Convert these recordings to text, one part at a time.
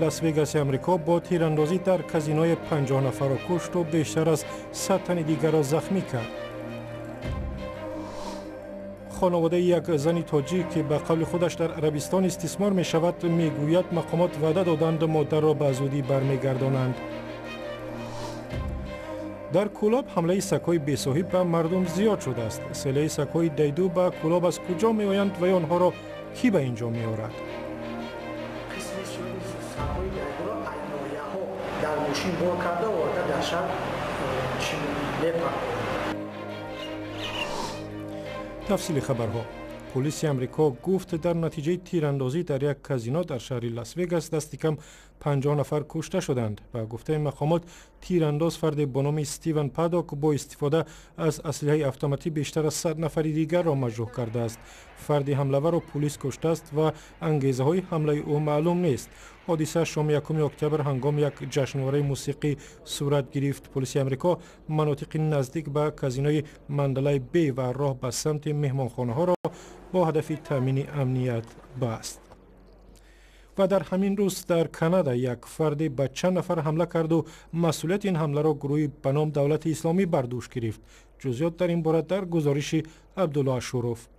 Лас-Вегаси Амрико бо тирандозӣ дар казинои 50 нафарро кушту бештар аз 100 тани дигарро захмӣ кард. Хонаводаи як зани тоҷик, ки ба қавли худаш дар Арабистон истисмор мешавад, мегӯяд, мақомот ваъда доданд, модарро ба зудӣ бармегардонанд. Дар Кӯлоб ҳамлаи сагҳои бесоҳиб ба мардум зиёд шудааст. Селаи сагҳои дайду ба Кӯлоб аз куҷо меоянд ва онҳоро кӣ ба ин ҷо меорад? Қисми зиёди сагҳои дайдуро аз ноҳияҳо дар мошин бор карда оварда, дар шаҳр мепартоянд. Тафсили хабарҳо. Полиси Амрико гуфт, дар натиҷаи тирандозӣ дар як казино дар шаҳри Лас-Вегас дасти кам 50 нафар кушта шуданд. Ба гуфтаи мақомот, тирандоз, фарде бо номи Стивен Падок, бо истифода аз аслиҳаи автоматӣ бештар аз 100 нафари дигарро маҷрӯҳ кардааст. Фарди ҳамлаварро пулис куштааст ва ангезаҳои ҳамлаи ӯ маълум нест. Ҳодиса шоми 1 октябр ҳангоми як ҷашнвораи мусиқӣ сурат гирифт. Полиси Амрико манотиқи наздик ба казинои Мандалай Бей ва роҳ ба самти меҳмонхонаҳоро бо ҳадафи таъмини амният баст. Ва дар ҳамин рӯз дар Канада як фарде ба чанд нафар ҳамла карду масъулияти ин ҳамларо гурӯҳи ба ном Давлати Исломӣ бар дӯш гирифт. Ҷузъиёт дар ин бора дар гузориши Абдулло Ашуров.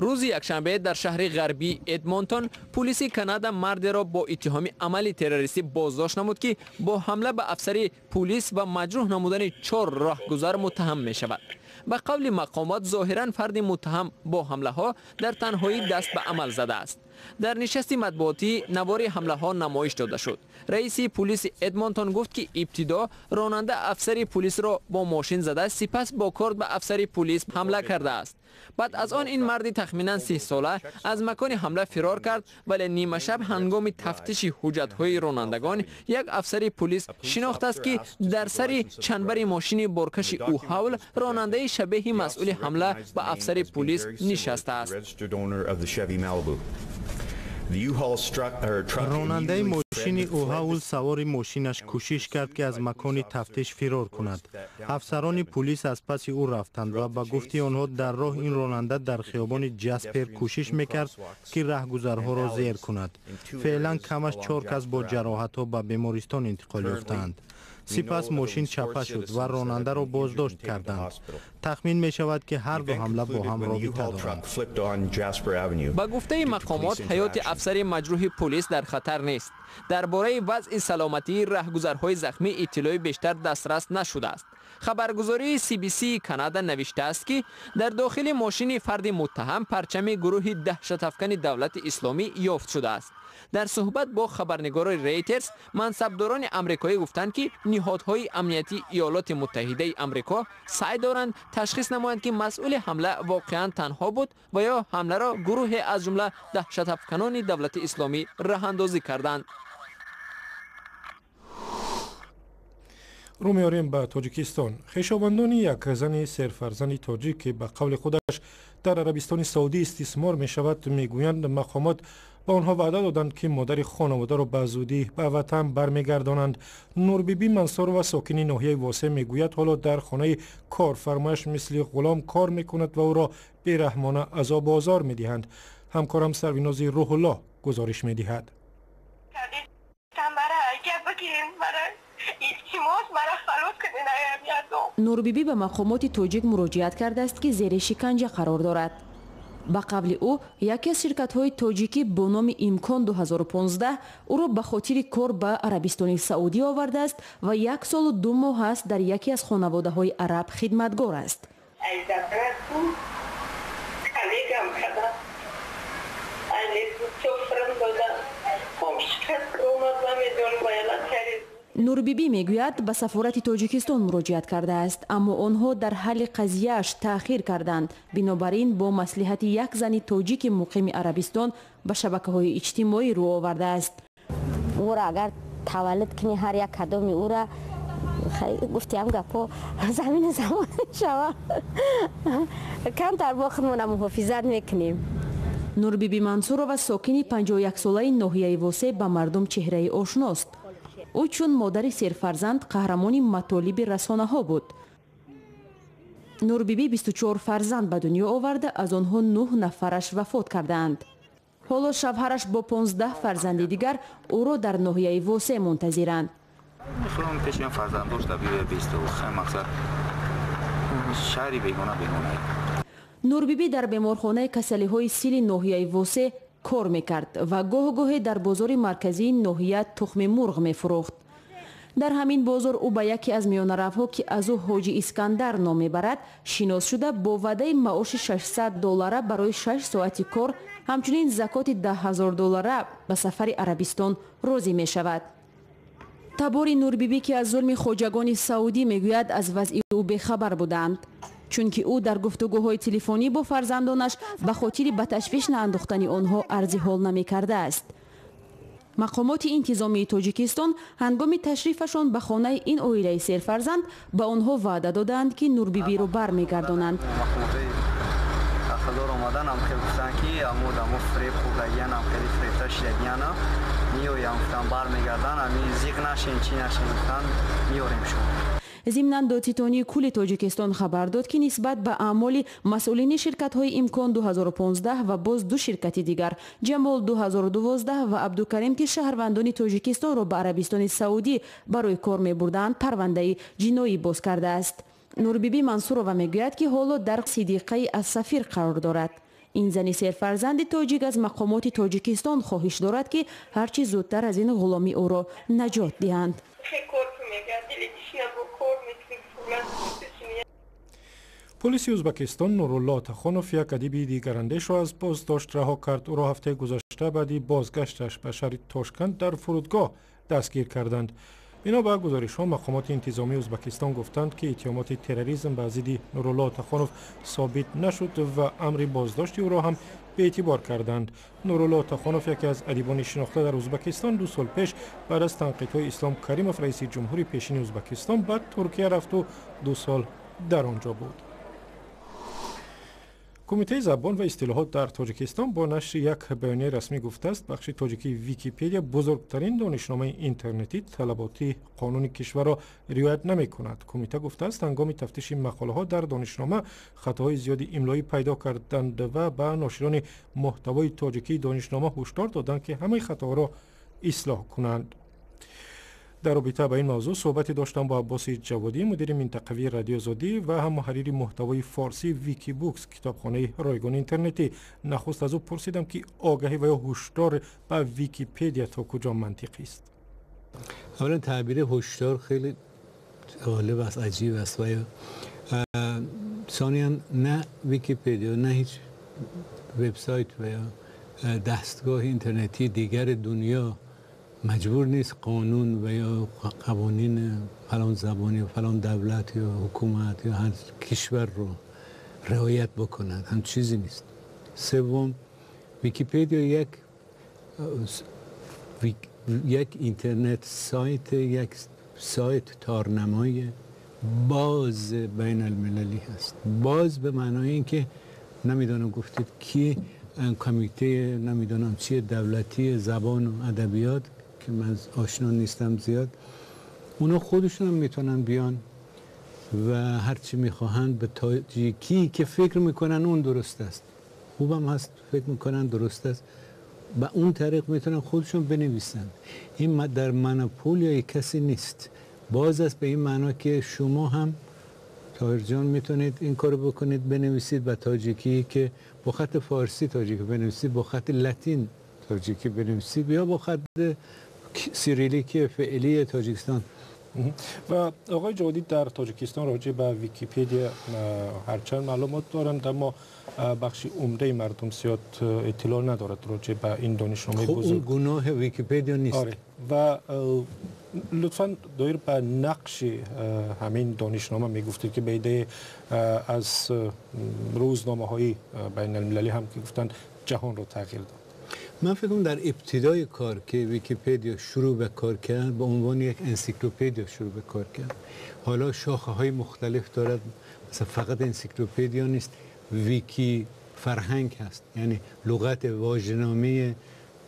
Рӯзи якшанбе дар шаҳри ғарбии Эдмонтон пулиси Канада мардеро бо иттиҳоми амали террористӣ боздошт намуд, ки бо ҳамла ба афсари пулис ва маҷрӯҳ намудани чор роҳгузар муттаҳам мешавад. Ба қавли мақомот, зоҳиран фарди муттаҳам бо ҳамлаҳо дар танҳоӣ даст ба амал задааст. Дар нишасти матбуотӣ навори ҳамлаҳо намоиш дода шуд. Раиси пулиси Эдмонтон гуфт, ки ибтидо ронанда афсари пулисро бо мошин зада, сипас бо корд ба афсари пулис ҳамла кардааст. Баъд аз он ин марди тахминан 30-сола аз макони ҳамла фирор кард, вале нимашаб ҳангоми тафтиши ҳуҷҷатҳои ронандагон як афсари пулис шинохтааст, ки дар сари чанбари мошини боркаши ӯ ҳавл ронандаи шабеҳи масъули ҳамла ба афсари пулис нишастааст. Ронандаи мошини Уҳаул савори мошинаш кӯшиш кард, ки аз макони тафтиш фирор кунад. Афсарони пулис аз паси ӯ рафтанд ва, ба гуфти онҳо, дар роҳ ин ронанда дар хиёбони Ҷаспер кӯшиш мекард, ки раҳгузарҳоро зер кунад. Феълан камаш чор кас бо ҷароҳатҳо ба бемористон интиқол ёфтаанд. Сипас мошин чапа шуд ва ронандаро боздошт карданд. Тахмин мешавад, ки ҳар ду ҳамла бо ҳам робита доранд. Ба гуфтаи мақомот, ҳаёти афсари маҷрӯҳи пулис дар хатар нест. Дар бораи вазъи саломатии раҳгузарҳои захмӣ иттилои бештар дастрас нашудааст. Хабаргузории CBC Канада навиштааст, ки дар дохили мошини фарди муттаҳам парчами гурӯҳи даҳшатафкани Давлати Исломӣ ёфт шудааст. Дар суҳбат бо хабарнигори Рейтерс мансабдорони амрикоӣ гуфтанд, ки ниҳодҳои амниятии Иёлоти Муттаҳидаи Амрико саъй доранд ташхис намоянд, ки масъули ҳамла воқеан танҳо буд ва ё ҳамларо гурӯҳе аз ҷумла даҳшатафканони Давлати Исломӣ раҳандозӣ карданд. Рӯ меорем ба Тоҷикистон. Хешовандони як зани серфарзанди тоҷик, ки ба қавли худаш дар Арабистони Саудӣ истисмор мешавад, мегӯянд, мақомот ба онҳо ваъда доданд, ки модари хонаводаро ба зудӣ ба ватан бармегардонанд. Нурбибӣ Мансурова, сокини ноҳияи Восе, мегӯяд, ҳоло дар хонаи корфармояш мисли ғулом кор мекунад ва ӯро бераҳмона азобу озор медиҳанд. Ҳамкорам Сарвинози Рӯҳуллоҳ гузориш медиҳад. Нурбибӣ ба мақомоти тоҷик муроҷиат кардааст, ки зери шиканҷа қарор дорад. Ба қавли ӯ, яке аз ширкатҳои тоҷикӣ бо номи Имкон 2015 ӯро ба хотири кор ба Арабистони Саудӣ овардааст ва як солу 2 моҳ аст дар яке аз хонаводаҳои араб хидматгор аст. Нурбибӣ мегӯяд, ба сафорати Тоҷикистон муроҷиат кардааст, аммо онҳо дар ҳалли қазияаш таъхир карданд. Бинобар ин бо маслиҳати як зани тоҷики муқими Арабистон ба шабакаҳои иҷтимоӣ рӯ овардааст. Ӯро агар таваллуд кунӣ, ҳар як кадоми ӯра гуфтиам, гапҳо замину замон шава. Камтар бо худмона муҳофизат мекунем. Нурбибӣ Мансурова, сокини 51-солаи ноҳияи Восе, ба мардум чеҳраи ошност. Ӯ чун модари серфарзанд қаҳрамони матолиби расонаҳо буд. Нурбибӣ 24 фарзанд ба дунё оварда, аз онҳо нӯҳ нафараш вафот кардаанд. Ҳоло шавҳараш бо 15 фарзанди дигар ӯро дар ноҳияи Восе мунтазиранд. Мехоҳам пеши фарзандош да биёя бисту мақсад шаҳри бегона бегона. Нурбибӣ дар беморхонаи касалиҳои сили ноҳияи Восе кор мекард ва гоҳ-гоҳе дар бозори марказии ноҳия тухми мурғ мефурӯхт. Дар ҳамин бозор ӯ ба яке аз миёнаравҳо, ки аз ӯ Ҳоҷи Искандар ном мебарад, шинос шуда, бо ваъдаи маоши 600 доллара барои 6 соати кор, ҳамчунин закоти 10 000 доллара ба сафари Арабистон розӣ мешавад. Табори Нурбибӣ, ки аз зулми хоҷагони саудӣ мегӯяд, аз вазъи ӯ бехабар буданд, чунки ӯ дар гуфтугӯҳои телефонӣ бо фарзандонаш ба хотири ба ташвиш наандохтани онҳо арзи ҳол намекардааст. Мақомоти интизомии Тоҷикистон ҳангоми ташрифашон ба хонаи ин оилаи серфарзанд ба онҳо ваъда додаанд, ки Нурбибиро бармегардонанд. Ахлор омадан хел гуфтанд, ки амо дамо фиреб хӯрдагиянам, хеле фиребта шидагияна, меоям гуфтан, бармегардан, ами зиқ нашен, чӣ нашен гуфтан, меорем шумо. Зимнан, Додситонии кулли Тоҷикистон хабар дод, ки нисбат ба аъмоли масъулини ширкатҳои Имкон 2015 ва боз ду ширкати дигар, Ҷамол 2012 ва Абдукарим, ки шаҳрвандони Тоҷикистонро ба Арабистони Саудӣ барои кор мебурданд, парвандаи ҷиноӣ боз кардааст. Нурбибӣ Мансурова мегӯяд, ки ҳоло дар сидиқаи Ассафир қарор дорад. Ин зани серфарзанди тоҷик аз мақомоти Тоҷикистон хоҳиш дорад, ки ҳарчи зудтар аз ин ғуломӣ ӯро наҷот диҳанд. Полиси Ӯзбекистон Нурулло Отахонов, як адиби дигарандешро, аз боздошт раҳо кард. Ӯро ҳафтаи гузашта баъди бозгашташ ба шаҳри Тошканд дар фурудгоҳ дастгир карданд. Бино ба гузоришҳо, мақомоти интизомии Ӯзбекистон гуфтанд, ки иттиҳомоти терроризм ба зидди Нурулло Отахонов собит нашуд ва амри боздошти ӯро ҳам беэътибор карданд. Нурулло Отахонов, яке аз адибони шинохта дар Ӯзбекистон, 2 сол пеш баъд аз танқидҳои Ислом Каримов, раиси ҷумҳури пешини Ӯзбекистон, ба Туркия рафту 2 сол дар он ҷо буд. Кумитаи забон ва истилоҳот дар Тоҷикистон бо нашри як баёнияи расмӣ гуфтааст, бахши тоҷикии Википедия, бузургтарин донишномаи интернетӣ, талаботи қонуни кишварро риоят намекунад. Кумита гуфтааст, ҳангоми тафтиши мақолаҳо дар донишнома хатоҳои зиёди имлоӣ пайдо карданд ва ба ноширони муҳтавои тоҷикии донишнома ҳушдор доданд, ки ҳамаи хатоҳоро ислоҳ кунанд. Дар робита ба ин мавзӯъ суҳбате доштам бо Аббоси Ҷаводӣ, мудири минтақавии Радиои Озодӣ ва ҳам муҳаррири муҳтавои форсии Викибукс, китобхонаи ройгони интернетӣ. Нахуст аз ӯ пурсидам, ки огаҳӣ ва ё ҳушдор ба Википедия то куҷо мантиқист. اولا تعبیر هشدار خیلی جالب است، عجیب است و ثانیا نه ویکیپدیا، نه هیچ وبسایت و یا دستگاه اینترنتی دیگر دنیا مجبور نیست قانون و یا قوانین فلان زبان یا فلان دولت یا حکومت یا هر کشور رو رعایت بکند. هم چیزی نیست. سوم، ویکیپدیا یک اینترنت سایت، یک سایت تارنمای باز بین المللی هست. باز به معنای اینکه نمیدانم گفتید کی، کمیته نمیدانم چیه دولتی زبان و ادبیات که من آشنا نیستم زیاد، اونا خودشون هم میتونن بیان و هرچی میخواهند به تاجیکی که فکر میکنن اون درست است، خوبم هست، فکر میکنن درست است، به اون طریق میتونن خودشون بنویسن. این در monopole یا کسی نیست. باز است به این معنا که شما هم طاهر جان میتونید این کارو بکنید، بنویسید به تاجیکی که با خط فارسی تاجیکی بنویسید، با خط لاتین تاجیکی بنویسید یا با خط سیریلیک فعلی تاجیکستان. و آقای جوادی، در تاجیکستان راجع به ویکیپدیا هرچند معلومات دارند، اما بخشی عمده مردم زیاد اطلاع ندارد راجع به این دانشنامه. خب بزرگ. اون گناه ویکیپدیا نیست. آره، و لطفا دایر به نقش همین دانشنامه میگفتید که به ایده از روزنامه های بین المللی هم که گفتند جهان رو تغییر داد. من فکر کنم در ابتدای کار که ویکیپدیا شروع به کار کرد، به عنوان یک انسیکلوپدیا شروع به کار کرد. حالا شاخه های مختلف دارد. مثلا فقط انسیکلوپدیا نیست، ویکی فرهنگ هست، یعنی لغت، واژه‌نامه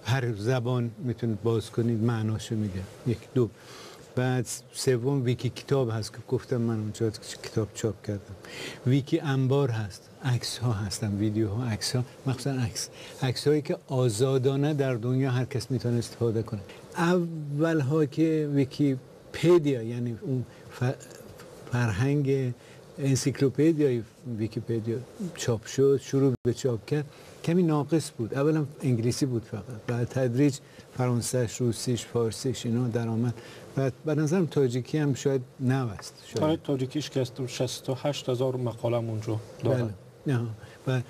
هر زبان میتونید باز کنید، معناشو میگه. یک دو بعد سوم ویکی کتاب هست که گفتم من اونجا کتاب چاپ کردم. ویکی انبار هست، عکس ها هستن، ویدیوها، عکس ها، مخصوصا عکس هایی که آزادانه در دنیا هر کس میتونه استفاده کنه. اول ها که ویکی پدیا، یعنی اون فرهنگ انسیکلوپدیای ویکی‌پدیا چاپ شد، شروع به چاپ کرد، کمی ناقص بود. اولا انگلیسی بود فقط، بعد تدریج فرانسهش، روسیش، فارسیش اینا در آمد. بعد به نظرم تاجیکی هم شاید نو است. شاید تاجیکیش که 68,000 مقاله اونجا داره. بله. و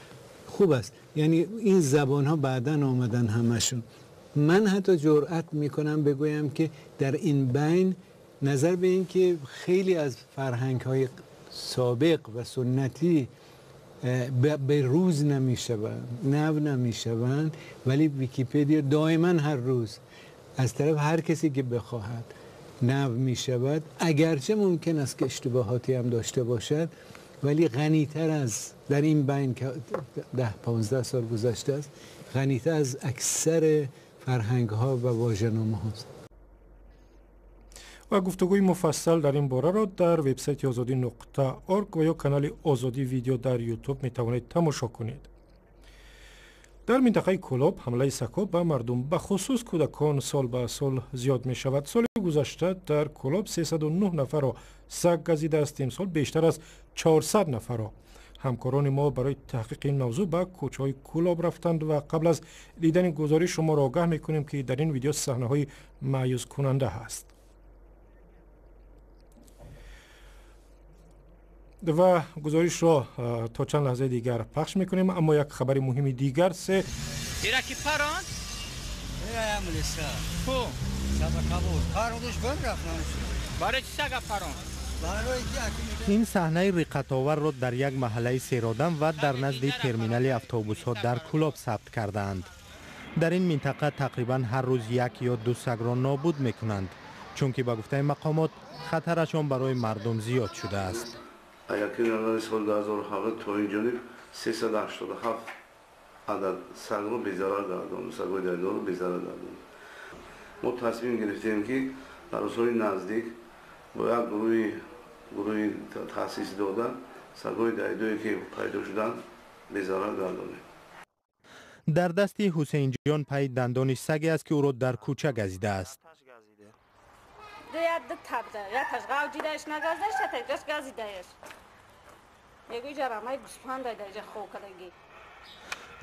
خوب است. یعنی این زبان ها بعداً آمدن همشون. من حتی جرأت میکنم بگویم که در این بین، نظر به این که خیلی از فرهنگ های سابق و سنتی به روز نمیشوند، نو نمیشوند، ولی ویکی‌پدیا دائما هر روز از طرف هر کسی که بخواهد نو میشود، اگرچه ممکن است که اشتباهاتی هم داشته باشد، ولی غنی‌تر از در این بین که 10-15 سال گذشته است، غنی‌تر از اکثر فرهنگ ها و واژه‌نامه هاست. و گفتگوی مفصل در این باره را در وبسایت ozodi.org و یا کانال آزادی ویدیو در یوتیوب می توانید تماشا کنید. در منطقه کولاب حمله سگ‌ها به مردم، به خصوص کودکان، سال به سال زیاد می شود. سال گذشته در کولاب 309 نفر را سگ گزیده است، امسال بیشتر از 400 نفر را. همکاران ما برای تحقیق این موضوع به کوچه‌های کولاب رفتند و قبل از دیدن گزارش شما را آگاه می‌کنیم که در این ویدیو صحنه‌های مایوس کننده هست. و گزارش را تا چند لحظه دیگر پخش میکنیم. اما یک خبر مهم دیگر سه این صحنه رقت‌آور را در یک محله سیرادم و در نزد ترمینال اتوبوس‌ها در کولاب ثبت کردند. در این منطقه تقریبا هر روز یک یا دو سگ را نابود میکنند، چون که به گفته مقامات خطرشان برای مردم زیاد شده است. якуми январи соли 2007 то ин ҷониб 387 адад сагро безарар гардонд, сагҳои дайдорро безарар гардонд. Мо тасмим гирифтем, ки дар рӯзҳои наздик бо як гурӯҳи таъсис дода сагҳои дайдое ки пайдо шуданд безарар гардонем. Дар дасти Ҳусейнҷон пай дандони саге аст, ки ӯро дар кӯча газидааст.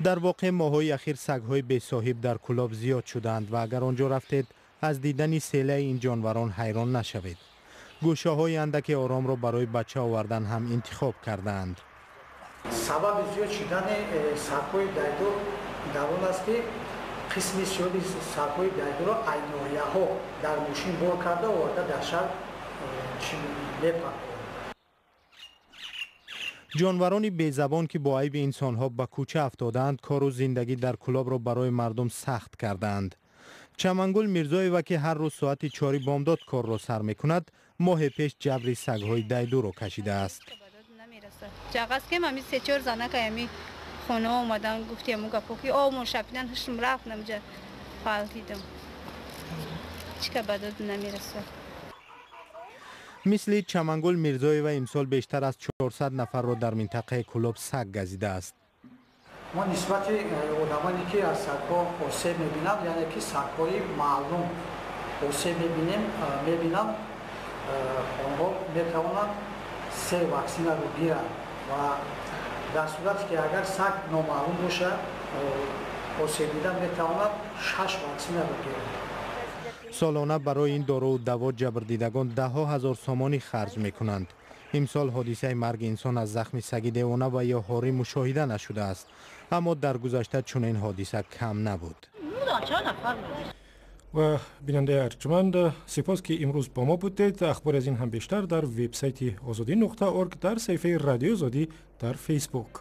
Дар воқеъ моҳҳои ахир сагҳои бесоҳиб дар Кулоб зиёд шуданд ва агар он ҷо рафтед, аз дидани селаи ин ҷонварон ҳайрон нашавед. Гӯшаҳои андаки оромро барои бача овардан ҳам интихоб кардаанд. Сабаби зиёд шудани сагҳои дайдор дар он аст, ки қисми зиёди сагҳои дайдорро айноҳияҳо дар мошин бор карда оварда дар шаҳр мепартоянд. Ҷонварони безабон, ки бо айби инсонҳо ба кӯча афтодаанд, кору зиндагӣ дар Кулобро барои мардум сахт кардаанд. Чамангул Мирзоева, ки ҳар рӯз соати 4 бомдод корро сар мекунад, моҳе пеш ҷабри сагҳои дайдуро кашидааст. Хона омадан, гуфтем гапо ки омон шапидан ҳашм рафт намҷа фалтидам. Чика ба дод намерасад. Мисли Чамангул Мирзоева имсол бештар аз 400 нафарро дар минтақаи Кулоб саг газидааст. Мо нисбати одамоне ки аз сагҳо осеб мебинанд, яъне ки сагҳои маълум осеб мебинанд, онҳо метавонанд 3 ваксинаро гиранд ва дар сурате ки агар саг номаълум бошад, осебдида метавонад 6 ваксинаро гирад. Солона барои ин доруву даво ҷабрдидагон даҳҳо ҳазор сомонӣ харҷ мекунанд. Имсол ҳодисаи марги инсон аз захми саги девона ва ё ҳорӣ мушоҳида нашудааст, аммо дар гузашта чунин ҳодиса кам набуд. Ва бинандаи арҷманд, сипос ки имрӯз бо мо будед. Ахбори аз ин ҳам бештар дар вебсайти ozodi.org, дар саҳифаи Радиои Озодӣ дар Фейсбук.